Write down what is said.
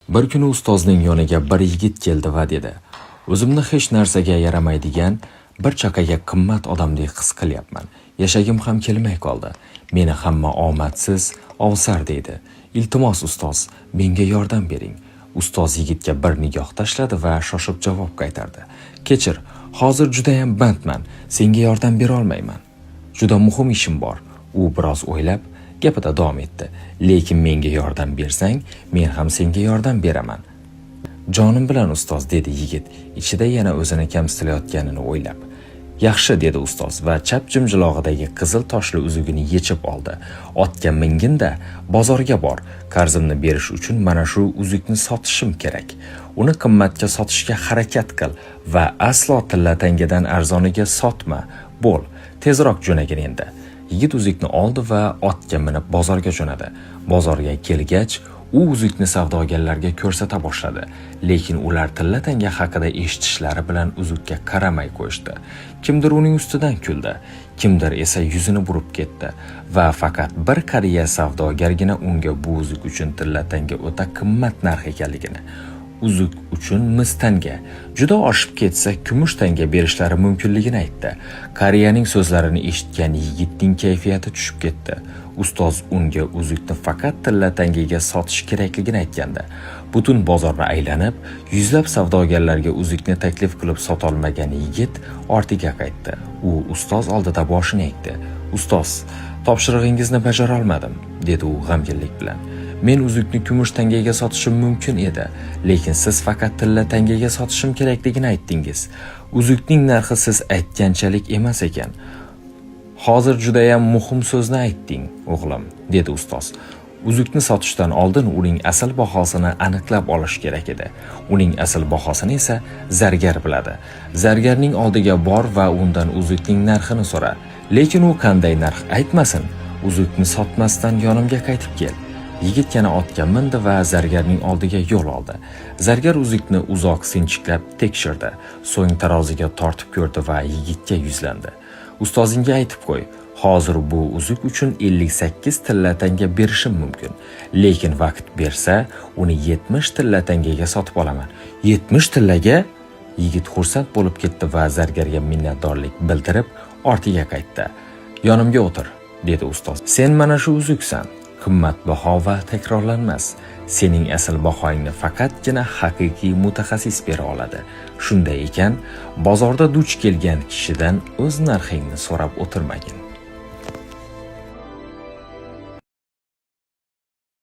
Bir kuni ustozning yoniga bir yigit keldi va dedi: "O'zimni hech narsaga yaramaydigan, bir chaqaga qimmat odamdek his qilyapman. Yashagim ham kelmay qoldi. Meni hamma omadsiz, ovsar deydi. Iltimos ustoz, menga yordam bering." Ustoz yigitga bir nigoh tashladi va shoshib javob qaytardi: "Kechir, hozir judayam bandman, senga yordam bera olmayman. Juda muhim ishim bor." U biroz o'ylab, gapida davom etdi: "Lekin menga yordam bersang, men ham senga yordam beraman." "Jonim bilan, ustoz", dedi yigit, ichida yana o'zini kamsitilayotganini o'ylab. "Yaxshi", dedi ustoz va chap jimjilog'idagi qizil toshli uzugini yechib oldi. "Otga mingin-da, bozorga bor. Qarzimni berish uchun mana shu uzukni sotishim kerak. Uni qimmatga sotishga harakat qil va aslo tilla tangadan arzoniga sotma. Bo'l, tezroq jo'nagin endi." Yigit uzukni oldi va otga minib bozorga jo'nadi. Bozorga kelgach, u uzukni savdogarlarga ko'rsata boshladi, lekin ular tilla tanga haqida eshitishlari bilan uzukka qaramay qo'yishdi. Kimdir uning ustidan kuldi, kimdir esa yuzini burib ketdi va faqat bir qariya savdogargina unga bu uzuk uchun tilla tanga o'ta qimmat narx ekanligini, uzuk uchun mis tanga, juda oshib ketsa kumush tanga berishlari mumkinligini aytdi. Qariyaning so'zlarini eshitgan yigitning kayfiyati tushib ketdi. Ustoz unga uzukni faqat tilla tangaga sotish kerakligini aytgandi. Butun bozorni aylanib, yuzlab savdogarlarga uzukni taklif qilib sotolmagan yigit ortiga qaytdi. U ustoz oldida boshini egdi. "Ustoz, topshirig'ingizni bajara olmadim", dedi u g'amginlik bilan. "Men uzukni kumush tangaga sotishim mumkin edi, lekin siz faqat tilla tangaga sotishim kerakligini aytdingiz. Uzukning narxi siz aytganchalik emas ekan." "Hozir judayam muhim so'zni aytding, o'g'lim", dedi ustoz. "Uzukni sotishdan oldin uning asl bahosini aniqlab olish kerak edi. Uning asl bahosini esa zargar biladi. Zargarning oldiga bor va undan uzukning narxini so'ra. Lekin u qanday narx aytmasin, uzukni sotmasdan yonimga qaytib kel." Yigit yana otga mindi va zargarning oldiga yo'l oldi. Zargar uzukni uzoq sinchiklab tekshirdi, so'ng taroziga tortib ko'rdi va yigitga yuzlandi. "Ustozingga aytib qo'y, hozir bu uzuk uchun 58 tilla tanga berishim mumkin. Lekin vaqt bersa, uni 70 tilla tangaga sotib olaman." "70 tillaga?" Yigit xursand bo'lib ketdi va zargarga minnatdorlik bildirib ortiga qaytdi. "Yonimga o'tir", dedi ustoz. "Sen mana shu uzuksan. Qimmatbaho va takrorlanmas. Sening asl bahoingni faqatgina haqiqiy mutaxassis bera oladi. Shunday ekan, bozorda duch kelgan kishidan o'z narxingni so'rab o'tirmagin."